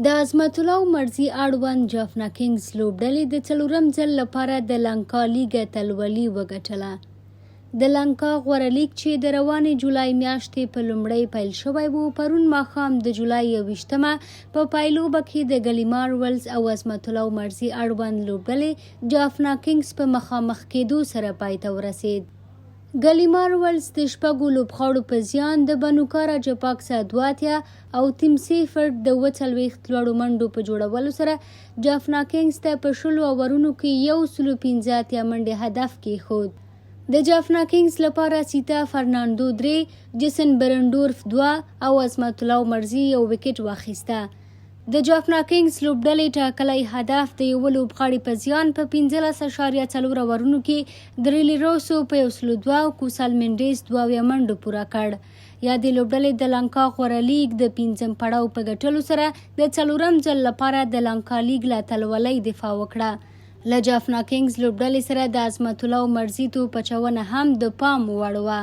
د عظمت الله عمرزي اړوند جافنا کینګز لوبډلې د څلورم ځل لپاره د لنکا لیګ اتلولي وګټله. د لنکا غوره لیګ چې د روانې جولای میاشتې په لومړۍ پیل شوی و، پرون ماښام د جولای 21مه په پایلوبه کې د ګلیمار ولز او عظمت الله عمرزي اړوند لوبډلې جافنا کینګز په مخامخ کېدو سره پای ته ورسېد. ګلیمار ولز د شپږو لوبغاړو په زیان د بنوکا راجپاکسا 82 او تیم سیفرډ د 47 لوړو منډو په جوړولو سره جافنا کینګز ته په 20 اوورونو کې 185 منډې هدف کېښود. د جافنا کینګز لپاره سیتا فرناندو درې، جسن برنډورف دوه او عظمت الله عمرزي یو ویکټ واخیسته. د جافنا کینګز لوبډلې ټاکلی هدف د یوه لوبغاړي په زیان په 15.4 اوورونو کې د ریلي روسو په 102 او کوسال منډیس 72 منډو پوره کړ. یادې لوبډلې د لنکا غوره لیګ د پنځم پړاو په ګټلو سره د څلورم ځل لپاره د لنکا لیګ له اتلولۍ دفاع وکړه. له جافنا کینګز لوبډلې سره د عظمت الله عمرزي توپ اچونه هم د پام وړ وه.